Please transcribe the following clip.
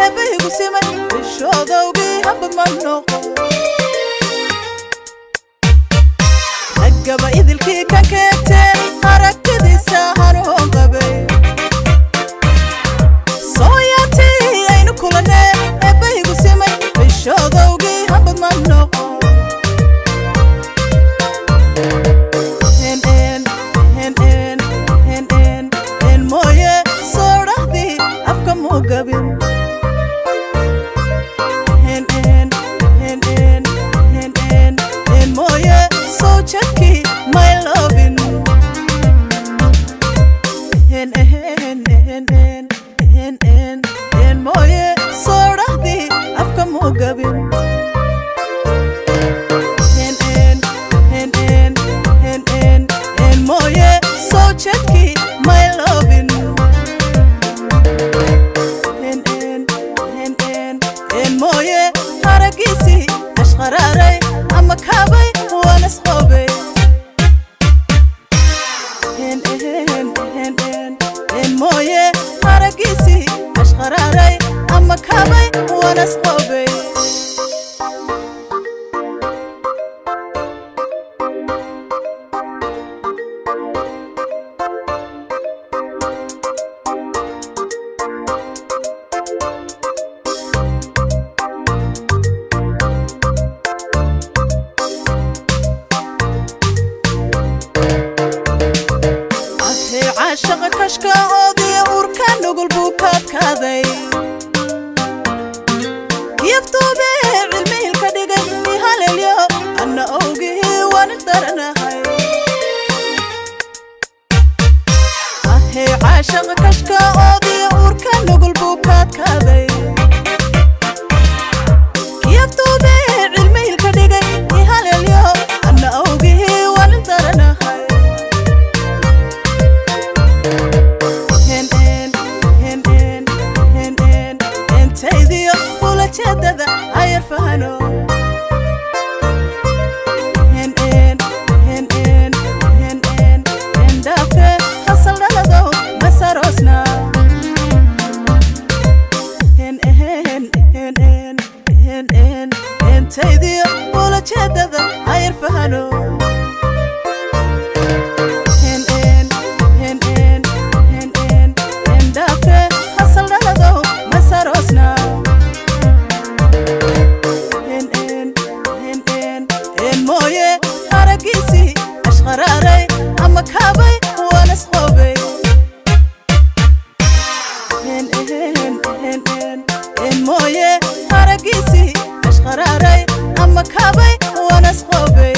Eebbahigu simay, xishoodowgii habad ma noqo. Raggaba idilkii kan keegtee, aragtidiisa hanuun qabay. Sooyaatii aynu kulanee, eebbahigu simay, xishoodowgii habad ma noqo. Hen hen hen hen hen hen mooye, soo dhahdii afka muu gabin. Hen hen hen hen hen hen hen mooye, soo jadkii my lovin. Hen hen hen hen hen hen hen mooye, soo dhahdii afka muu gabin. Hen hen hen hen hen hen hen mooye, soo jadkii my lovin. Hen hen hen hen hen mooye, haragiisii ashqaraaray ama kaabay waan isqoobay. Hen hen hen hen hen mooye, haragiisii ashqaraaray ama kaabay waan isqoobay. Ahey caashaqa kashka oodiya, uurka nugul buu kaadkaaday. Yaftuube cilmihilka dhigay ihalelyo, anna owgihii waan daranahay. Ahey caashaqa kashka oodiya, uurka nugul buu kaadkaaday. Yaftuube cilmihilka dhigay ihalelyo, anna owgihii waan daranahay. Hen hen hen hen hen hen hentaydiyo ulajeedada ayar fahano. Hen hen hen hen hen hen hen dhaafe hasal dhaladow masaroosna. Hen hen hen hen hen hen hentaydiyo ulajeedada ayar fahano. Hen hen hen hen hen hen hen dhaafe hasal dhaladow masaroosna. Hen hen hen hen hen mooye, haragiisii ashqaraaray ama kaabay waan isqoobay. Hen hen hen hen hen mooye, haragiisii ashqaraaray ama kaabay waan isqoobay.